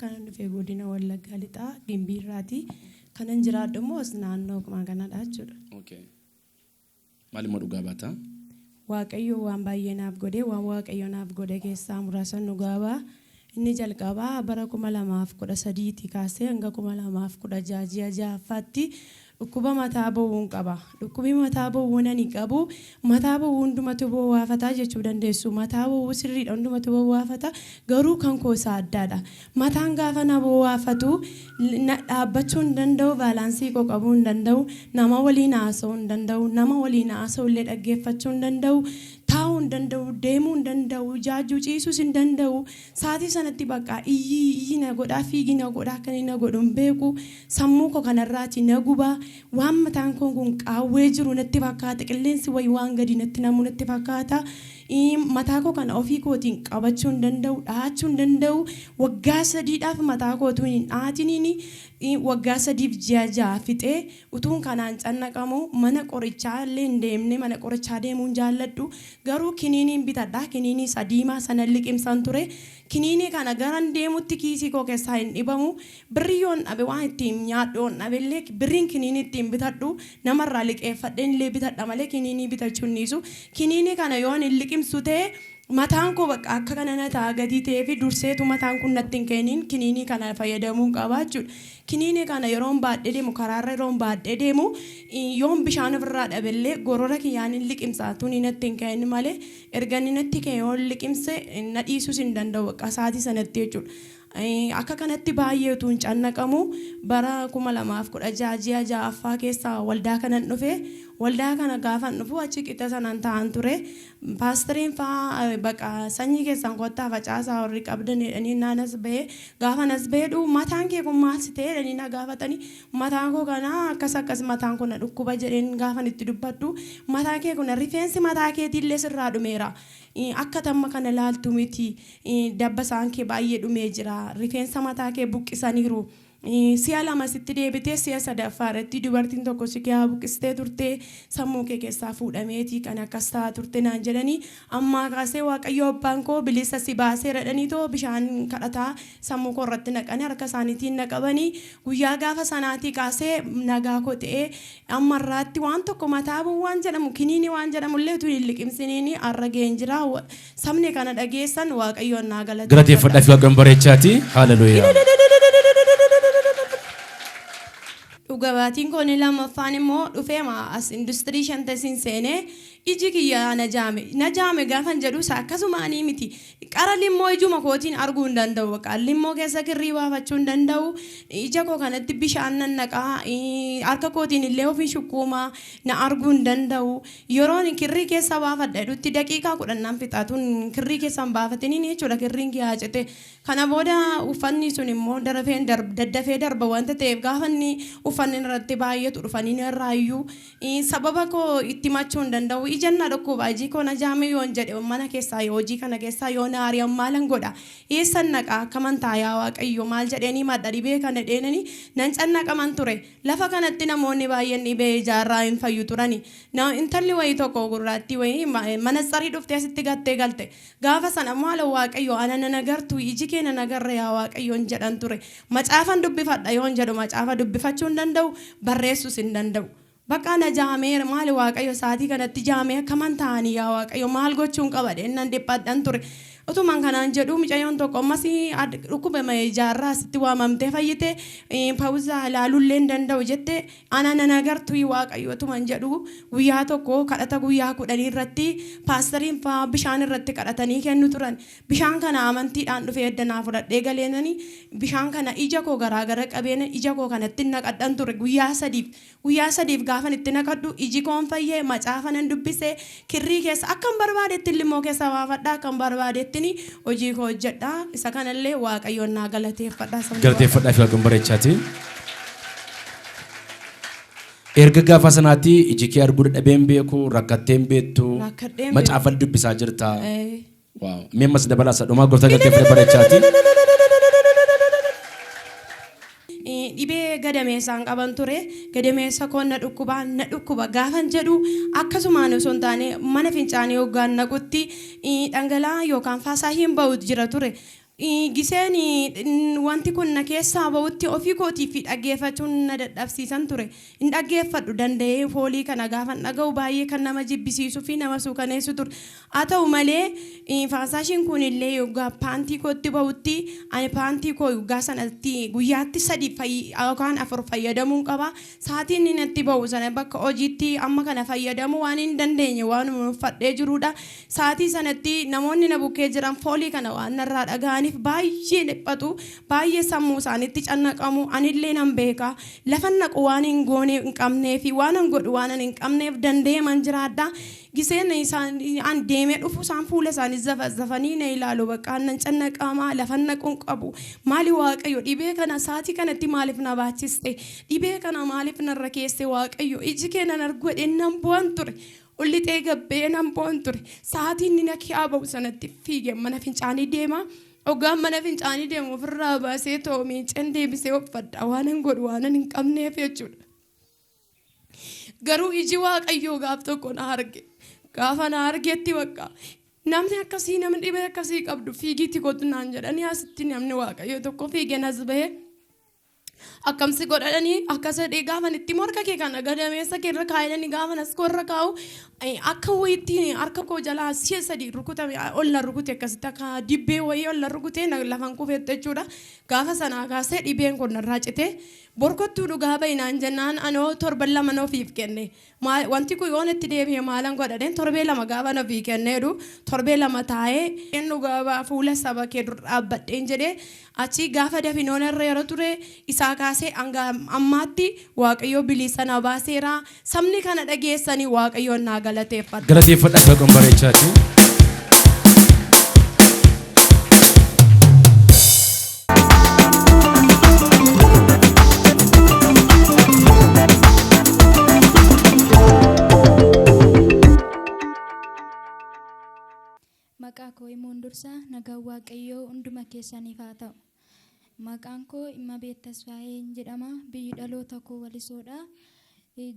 Kanan dhufe godina Wallaggaa Lixaa Gimbiirraati. Kanan jiraadhu immoo as naannoo kanadha jechuudha. Okay. Maal immoo dhugaa baata? Waaqayyo waan baay'ee naaf godhe. Waan Waaqayyo naaf godhe keessaa muraasan dhugaa ba'a. Inni jalqabaa bara 2013 tii kaasee hanga 2016 ji'a ja'affaatti dhukkuba mataa bowwuun qaba. Dhukkubi mataa bowwuun ani qabu mataa bowwuu hundumatu bowwaafata jechuu dandeessu. Mataa bowwuu sirriidha hundumatu bowwaafata garuu kan koo isa addaadha. Mataan gaafa na bowwaafatu na dhaabbachuu hin danda'u, baalaansii koo qabuu hin danda'u, nama waliin haasa'uu hin danda'u, nama waliin haasa'u illee dhaggeeffachuu hin danda'u, taa'uu hin danda'u, deemuu hin danda'u, ijaajjuu ciisuus hin danda'u. Saatii sanatti bakka iyyi iyyi na godhaa, fiigi na godhaa, akka inni na godhu hin beeku. Sammuu koo kanarraati na guba. Waan mataan koo kun qaawwee jiru natti fakkaata. Qilleensi wayii waan gadi natti namu natti fakkaata. Mataa koo kana ofii kootiin qabachuu hin danda'u, dhahachuu hin danda'u. Waggaa sadiidhaaf mataa koo utuu hin dhahatiniin waggaa sadiif ji'a ja'a fixee utuun kanaan cannaqamu mana qorichaa illee hin deemne. Mana qorichaa deemuu hin jaalladhu. Garuu kiniiniin bitadha. Kiniinii isa diimaa sanan liqimsan ture. Kiniinii kana garan deemutti kiisii koo keessaa hin dhibamu. Birrii yoon dhabe waan ittiin nyaadhu yoon dhabe illee birriin kiniinii ittiin bitadhu namarraa liqeeffadheen illee bitadha malee kiniinii bitachuu hin dhiisu. Kiniinii kana yoon hin liqimsu ta'e mataan koo bakka akka kana na ta'a gatii ta'ee fi durseetu mataan kun natti hin ka'iniin kiniinii kana fayyadamuun qaba jechuudha. Kiniinii kana yeroon baadhee deemu karaarra yeroon baadhee deemu yoon bishaan ofirraa dhabellee gorora kiyyaan hin liqimsa tuni natti hin ka'in malee erga inni natti ka'e yoon liqimse na dhiisuus hin danda'u bakka sa'aatii sanatti jechuudha. Akka kanatti baay'ee utuu hin cannaqamu bara 2016 ji'a ja'affaa keessa waldaa kanan dhufe. Waldaa kana gaafan dhufu achi qixa sanan taa'an ture. Paasteriin fa'aa baqa sanyii keessan kottaa facaasaa warri qabdan jedhanii naan as ba'e. Gaafan as ba'e mataan kee kun maal si ta'e jedhanii na gaafatanii mataan koo kana akkas akkas mataan koo na dhukkuba jedheen gaafan itti dubbadhu mataan kee kun rifeensi mataa keetiillee sirraa dhumeera. Akka tamma kana laaltu miti dabbasaan kee baay'ee dhumee jira. Rifeensa mataa kee buqqisaniiru. Si'a lama sitti deebitee si'a sadaffaa irratti dubartiin tokko si kee buqqistee turte sammuu kee keessaa fuudhameeti kan akkas ta'aa turte naan jedhanii ammaa kaasee Waaqayyo abbaan koo bilisa si baaseera jedhanii too bishaan kadhataa sammuu koo irratti naqanii harka isaaniitiin na qabanii guyyaa gaafa sanaatii kaasee nagaa koo ta'ee amma irraatti waan tokko mataa bu'u waan jedhamu kiniinii waan jedhamu illee utuu hin liqimsiniin har'a ga'een jira. Sabni kana dhageessan Waaqayyoon naa galateeffadha. Galateeffadhaa fi Waaqayyoon bareechaati. Haleluuyaa. Dhuga baatiin koo inni lammaffaan immoo dhufeema as industirii shantasiin seenee iji kiyya na jaame. Na jaame gaafan jedhu isa akkasumaanii miti. Qara limmoo ijuma kootiin arguu hin danda'u. Bakka limmoo keessa kirrii baafachuu hin danda'u. Ija koo kanatti bishaan nan naqaa. Harka kootiin illee ofii shukkuumaa na arguu hin danda'u. Yeroon kirrii keessa baafadha jedhutti daqiiqaa 10 nan fixa. Tun kirrii keessa hin baafatiniin jechuudha kirriin kiyyaa cite. Kana booda uffanni sun immoo darafeen daddafee darba wanta ta'eef gaafa inni uffanni irratti baay'atu dhufanii narraa iyyuu sababa koo itti himachuu hin danda'u. Ija na dhukkuba iji koo na jaame yoon jedhe mana keessaa yoo hojii kana keessaa yoo na ari'an maalan godha? Eessan naqa? Akkaman ta'a yaa Waaqayyo? Maal jedheen himadha dhibee kana jedheenani nan cannaqaman ture. Lafa kanatti namoonni baay'een dhibee ijaarraa hin fayyu turani. Intalli wayii tokko gurraattii wayii manatsarii dhuftee asitti gattee galte. Gaafa sana maalo Waaqayyo ana nan agartu iji kee nan agarre yaa Waaqayyoon jedhan ture. Macaafan dubbifadha yoon jedhu macaafa dubbifachuu hin danda'u barreessuus hin danda'u. Bakka na jaameera maali Waaqayyo sa'aatii kanatti jaamee akkaman ta'anii yaa Waaqayyo maal gochuun qaba jedheen dhiphadhan ture. Utuman kanaan jedhu mucayyoon tokko ammas dhukkuba ijaarraa asitti waamamtee fayyite pawuzaa ilaaluullee hin danda'u jette ana nan agartu Waaqayyo utuman jedhu guyyaa tokko kadhata guyyaa 10 irratti paastariin fa'aa bishaan irratti kadhatanii kennu turan. Bishaan kana amantiidhaan dhufee edda naa fudhadhee galeenani bishaan kana ija koo garaagara qabeen ija koo kanatti naqadhan ture guyyaa sadiif. Guyyaa sadiif gaafan itti naqadhu iji koon fayye, macaafa nan dubbise, kirrii keessa akkan barbaadettin limmoo keessa baafadha, akkan barbaadettin hojii koo hojjedha. Isa kanallee Waaqayyoon naa galateeffadha. Sabni Galateeffadhaa fi Waaqayyoon bareechaati. Erga gaafa sanaatti iji kee arguu dadhabee hin beeku, rakkattee hin beektu, Rakkadhee hin beeku. macaafa dubbisaa jirta. Ee. Waaw. Mee ammas dabalaa isa dhumaa gooftaa galateeffadha bareechaati. Dhibee gadameessaan qaban ture. Gadameessa koo na dhukkuba na dhukkuba gaafan jedhu akkasumaan osoo hin taane mana fincaanii hoggaan naqutti dhangala'aa yookaan faasaahiin ba'u jira ture. Giseen wanti kun na keessaa ba'utti ofii kootii fi dhaggeeffachuun na dadhabsiisan ture. Hin dhaggeeffadhu danda'ee foolii kana gaafan dhaga'u baay'ee kan nama jibbisiisuu fi nama suukaneessu ture. Haa ta'u malee faasaashiin kun illee yoggaa paantii kootti ba'utti ani paantii koo yoggaa sanatti guyyaatti sadi yookaan afur fayyadamuun qaba. Saatiin inni natti ba'u sana bakka hojiitti amma kana fayyadamuu waan hin dandeenye waanuma uffadhee jiruudha. Saatii sanatti namoonni na bukkee jiran foolii kana waan narraa dhaga'aniif baay'ee dhiphatu, baay'ee sammuu isaaniitti cannaqamu, anillee nan beeka. Lafan dhaqu waan hin goone hin qabnee fi waanan godhu waanan hin qabneef danda'eeman jiraadha. Giseen isaan an deemee dhufu isaan fuula isaanii zafazafanii na ilaalu bakka nan cannaqama lafan dhaqu hin qabu. Maali Waaqayyo dhibee kana saatii kanatti maaliif na baachiste? Dhibee kana maaliif narra keesse Waaqayyo? Iji kee nan argu jedheen nan bu'an ture. Ol lixee gad ba'ee nan boo'an ture. Sa'aatii inni na ki'aa ba'u sanatti fiigeen mana fincaanii deema. Hoggaan mana fincaanii deemu ofirraa baasee too miiceen deebisee uffadha. Waanan godhu waanan hin qabneef jechuudha. Garuu iji Waaqayyoo gaaf tokko na arge. Gaafa na argetti bakka namni akkasii namni dhibee akkasii qabdu fiigiitti kottu naan jedhanii asitti namni Waaqayyoo tokko fiigeen as bahee Akkam si godhadhanii akkas jedhee gaafan itti immoo harka kee kana gadameessa kee irra kaa'edhanii gaafan as koo irra kaa'u akka wayiitti harka koo jalaa si'a sadii rukutame ol na rukute akkasitti akka dibbee wayii ol na rukute lafan kufetti jechuudha. Gaafa sanaa kaasee dhibeen kun narraa cite borkottuu dhugaa ba'i naan jennaan anoo torban lama ofiif kenne. Wanti kun yoon itti deebi'e maalan godha jedheen torbee lama gaafan ofii kenneedhu torbee lama taa'ee dhugaa ba'a fuula saba kee dur dhaabbadheen jedhee achii gaafa dafinoon irra yeroo ture isaa kaasee hanga ammaatti Waaqayyo bilisa na baaseera. Sabni kana dhageessanii Waaqayyoon naa galateeffadha. Galateeffadhaa Waaqan bareechaati. Maqaa koo himuun dursa nagaan Waaqayyoo hunduma keessaniif haa ta'u. Maqaan koo Immabeet Tasfaayeen jedhama. Biyyi dhaloota koo Walisoodha.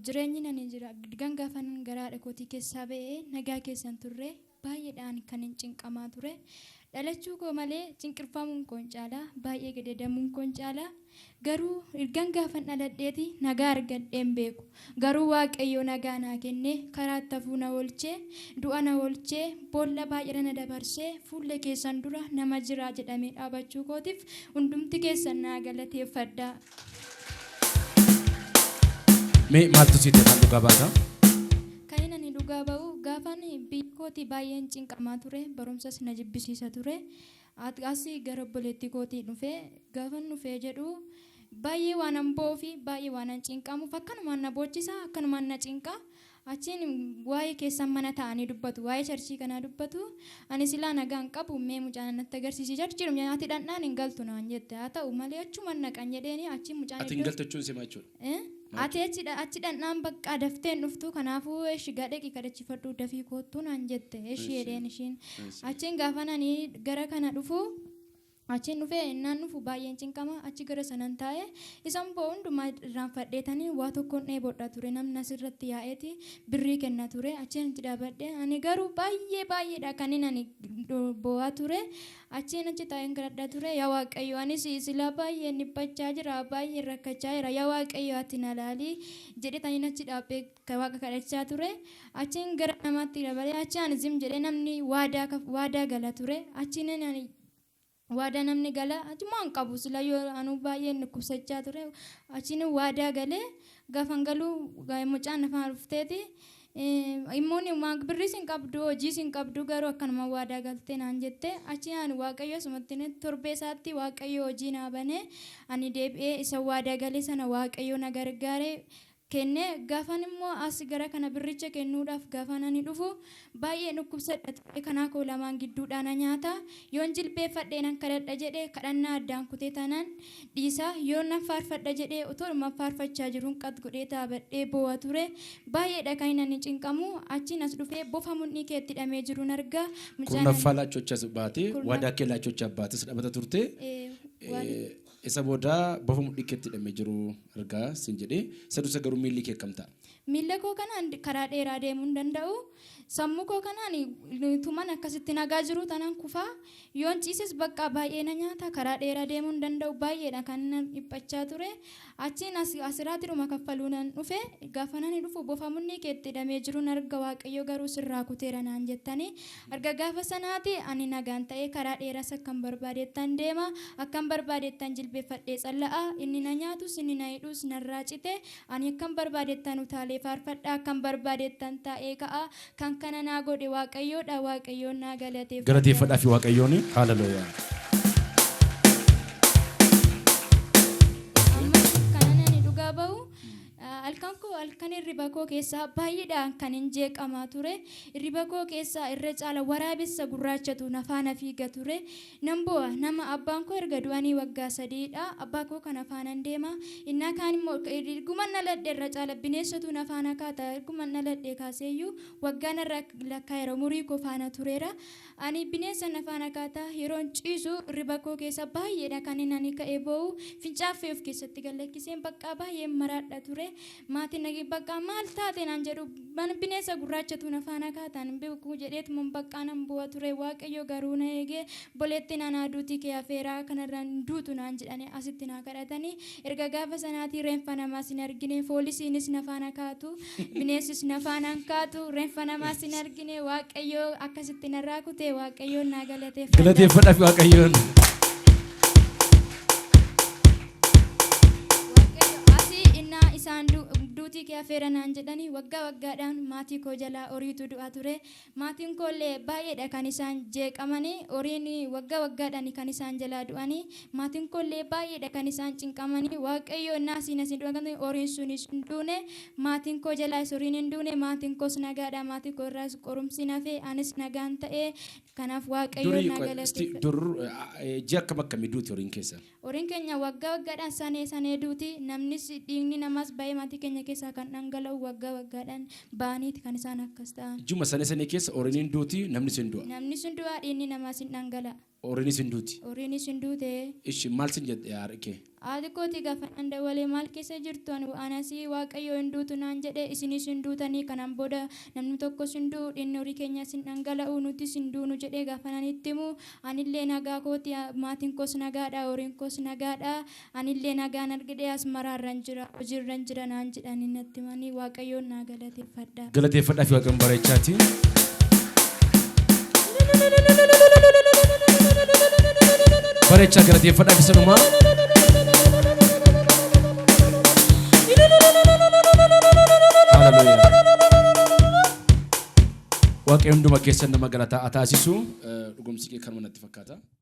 Jireenyi nani jira gangaafan garaa haadha kootii keessaa ba'ee nagaa keessan turre baay'eedhaan kan hin cinqamaa ture. Dhalachuu koo malee cinqirfamuun koo hin caala. Baay'ee gadadamuun koo hin caala. Garuu ergan gaafan dhaladheeti nagaa argadhee hin beeku. Garuu Waaqayyo nagaa naa kennee karaatti hafuu na oolchee, du'a na oolchee, boolla baay'eerra na dabarsee fuullee keessan dura nama jiraa jedhamee dhaabachuu kootiif hundumti keessan naa galateeffadhaa. Mee maaltu sii ta'e maal dhugaa baata? Kanin ani dhugaa ba'u gaafan biyya kootii baay'een cinqamaa ture barumsas na jibbisiisa ture. Asii gara obboleettii kootii dhufee gaafan dhufee jedhu baay'ee waanan boo'uu fi baay'ee waanan cinqamuuf akkanumaan na boochisa akkanumaan na cinqa. Achiin waa'ee keessan mana taa'anii dubbatu waa'ee charchii kanaa dubbatu ani silaa nagaan qabu mee mucaan natti agarsiisi charchiidhum ati dhandhaan hin galtu naan jette haa ta'u malee achuman naqan jedheeni achiin mucaan Ati hin galtu jechuun simaa jechuudha. Eh? Ati achi dhandhaan baqqaa daftee hin dhuftu kanaafuu eshi gaa dhaqi kadhachifadhu dafii koottuu naan jette eshi jedheen ishiin. Achiin gaafan ani gara kana dhufu achiin dhufee innaan dhufu baay'een cinqama achi gara sanan taa'e isan boo hundumaa irraanfadheetanii waa tokkoon dheebodha ture namni asirratti yaa'eeti birrii kenna ture achiin achi dhaabadhe ani garuu baay'ee baay'eedha kanin ani boo'aa ture Achiin achi taa'een kadhadha ture, Yaa Waaqayyo, anis silaa baay'een dhiphachaa jira, baay'een rakkachaa jira, yaa Waaqayyo ati na laali jedhee taniin achi dhaabbee Waaqa kadhachaa ture. Achiin gara namaatti dabalee achi ani zim jedhee namni waadaa waadaa gala ture. Achiin ani waadaa namni gala achumaan qabu sila yoo anuu baay'een dhukkubsachaa ture. Achiin waadaa galee gaafan galuu mucaan afaan dhufteeti. Immoon birriis hin qabdu hojiis hin qabdu garuu akkanuma waadaa galtee naan jette achi ani waaqayyo asumatti torbee isaatti waaqayyo hojii naa bane ani deebi'ee isa waadaa galee sana waaqayyo na gargaare kenne gaafan immoo as gara kana birricha kennuudhaaf gaafan ani dhufu baay'ee dhukkubsadha ture kanaa koo lamaan gidduudhaa na nyaata yoon jilbeeffadhee nan kadhadha jedhe kadhannaa addaan kutee taanaan dhiisa yoon nan faarfadha jedhee otoodhuma faarfachaa jiruun qat godhee taabadhee boo'a ture baay'eedha kan inni cinqamu achiin as dhufee bofa mudhii keetti hidhamee jiruun arga mucaan Kurnaffaa laachochas baatee waadaa kee laachocha baates dhabata turte. Isa booda bofa mudhii keetti hidhamee jiru argaa siin jedhee isa dursa garuu miilli kee akkam ta'a? Miilla koo kanaan karaa dheeraa deemuu hin danda'u. Sammuu koo kanaan tuman akkasitti nagaa jiru tanan kufaa. Yoon ciises bakka baay'ee na nyaata. Karaa dheeraa deemuu hin danda'u. Baay'eedha kan na dhiphachaa ture. Achiin asiraatidhuma kaffaluu nan dhufe. Gaafa nani dhufu bofa mudhii keetti hidhamee jiruun arga Waaqayyo garuu sirraa kuteera naan jettanii. Erga gaafa sanaati ani nagaan ta'ee karaa dheeraas akkan barbaadettan deema. Akkan barbaadettan jilbeeffadhee tsalla'a. Inni na nyaatus inni na hidhus narraa cite. Ani akkan barbaadettan utaalee faarfadha. Akkan barbaadettan taa'ee ka'a. Kan kana naa godhe Waaqayyoodha. Waaqayyoon naa galateeffadha. Galateeffadhaafi Waaqayyoon. Haaleluyyaa. Ammas kanan ani dhugaa ba'u halkan koo halkan hirriba koo keessaa baay'eedhaan kan hin jeeqamaa ture. Hirriba koo keessaa irra caala waraabessa gurraachatu na faana fiiga ture. Nan boo'a. Nama abbaan koo erga du'anii waggaa sadiidha. Abbaa koo kana faanan deema. Innaa kaan immoo erguman dhaladhe irra caala bineensatu na faana kaata. Erguman dhaladhe kaaseeyyuu waggaa narra lakkaa'eera. Umurii koo faana tureera. Ani bineensa na faana kaata. Yeroon ciisu hirriba koo keessa baay'eedha kan inni ani ka'ee boo'u. Fincaaffee of keessatti gad lakkiseen baqqaa baay'een maraadha ture. Maatiin nagi baqqaa maal taate naan jedhu mana bineensa gurraachatu na faana kaatan beeku jedheetuma baqqaa nan bu'a ture. Waaqayyo garuu na eege boleetti naan duuti kee hafeera kanarraan duutu naan jedhani asitti naa kadhatanii erga gaafa sanaatii reenfa namaas hin argine foolisiinis na faana kaatu bineensis na faana hin kaatu reenfa namaas hin argine Waaqayyo akkasitti narraa kute Waaqayyoon naa galateeffadha. Galateeffadhaafi Waaqayyoon. Waaqayyo asii innaa isaan duutii kee hafeera naan jedhanii waggaa waggaadhaan maatii koo jalaa horiitu du'a ture. Maatiin koo illee baay'eedha kan isaan jeeqamanii horiin waggaa waggaadhaan kan isaan jalaa du'anii maatiin koo illee baay'eedha kan isaan cinqamanii Waaqayyo innaa asiin asiin du'an horiin sunis hin duune maatiin koo jalaas horiin hin duune maatiin koos nagaadha maatii koo irraas qorumsi nafe anis nagaan ta'e kanaaf Waaqayyo Durii naa galateeffadha. dur ji'a akkam akkamii duuti horiin keessan? Horiin keenya waggaa waggaadhaan sanee sanee duuti. Namnis dhiigni namaas baay'ee maatii keenya keessaa kan dhangala'u waggaa waggaadhaan ba'aniiti kan isaan akkas ta'an. Juma sanee sanee keessa horiin hin duuti namnis hin du'a. Namni sun du'a dhiigni namaas hin dhangala'a. Horiinis hin duuti. Horiinis hin duute. Ishi maal sin jedhe haadhi kee? Haati kooti gaafa nan dawwalee maal keessa jirtu ani anasii Waaqayyo hin duutu naan jedhe isinis hin duutanii kanaan booda namni tokkos hin du'u dhiigni horii keenyas hin dhangala'u nutis hin duunu jedhee gaafa nan itti himu anillee nagaa kooti maatiin koos nagaadha horiin koos nagaadha anillee nagaan argadhee as maraarran jira hojiirran jira naan jedhanii natti himanii Waaqayyoon naa galateeffadha. Galateeffadhaafi Waaqayyoon bareechaati. Bareechaa galateeffadhaaf isa dhumaa. Haleluuyaa. Waaqayyo hunduma keessan nama galataa haa taasisu. Dhugumsi kee kanuma natti fakkaata.